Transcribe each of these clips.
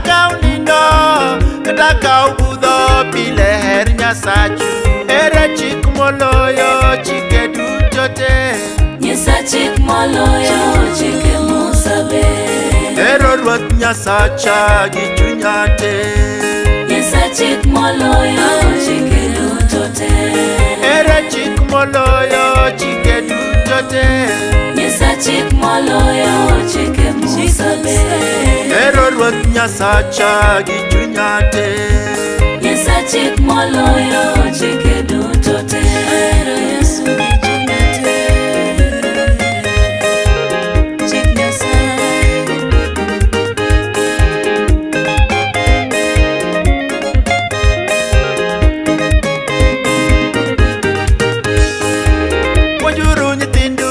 ka unindo, kata ka ubudho, pile her Nyasachu. Ere chik moloyo chike duto te? Nyisa chik moloyo chike Musa be. Hero Ruoth Nyasacha gi chunya te. Nyisa chik moloyo chike duto te. Ere chik moloyo chike duto te? Nyisa chik moloyo chike Musa be. Hero Ruoth Nyasacha gi chunya te. Nyisa chik moloyo chike duto te. Ahero Yesu gi chunya te. Chik Nyasaye. Puonjuru nyithindu,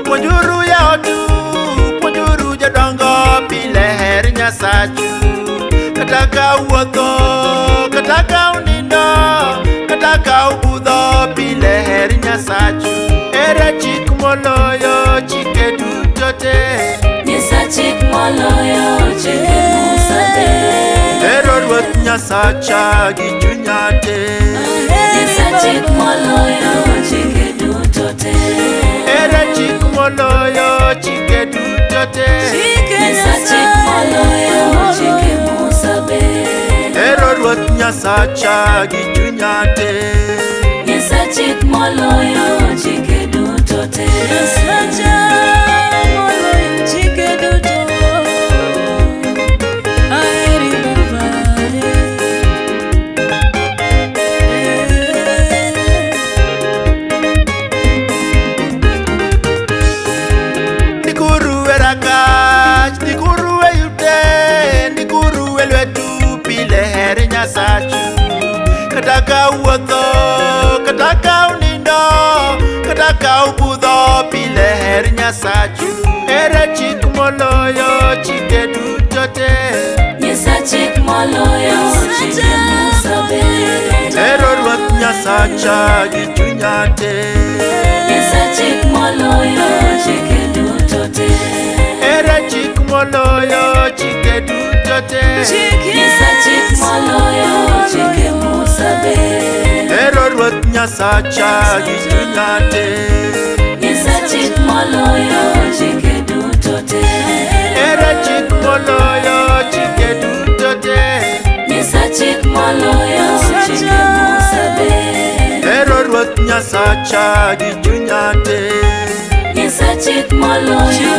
puonjuru jaotu, puonjuru jodongo pile her Nyasachu. Kata ka uwuotho, kata ka unindo, kata ka ubudho, pile her Nyasachu. Ere chik moloyo chike duto te? Nyisa chik moloyo chike Musa be. Hero Ruoth Nyasacha gi chunya te. Nyisa chik moloyo chike duto te. Ere chik moloyo chike duto te? Chike Nyisa chik moloyo chike Musa be. Hero Ruoth Nyasacha gi chunya te. Nyisa chik moloyo chike duto te. Nyasacha moloyo chike duto. Aheri Baba. Ndikuru e rangach, ndikuru e ute, ndikuru e lwetu, pile her Nyasachu. Kata ka uwuotho, kata ka unindo, kata ka ubudho, pile her Nyasachu. Ere chik moloyo chike duto te? Nyisa chik moloyo chike Musa be. Hero Ruoth Nyasacha gi chunya te. Nyisa chik moloyo chike duto te. Ere chik moloyo chike duto te? Nyisa chik moloyo chike Musa be. Hero Ruoth Nyasacha gi chunya te. Nyisa chik moloyo chike duto te. Ere chik moloyo chike duto te? Nyisa chik moloyo chike Musa be. Hero Ruoth Nyasacha gi chunya te. Nyisa chik moloyo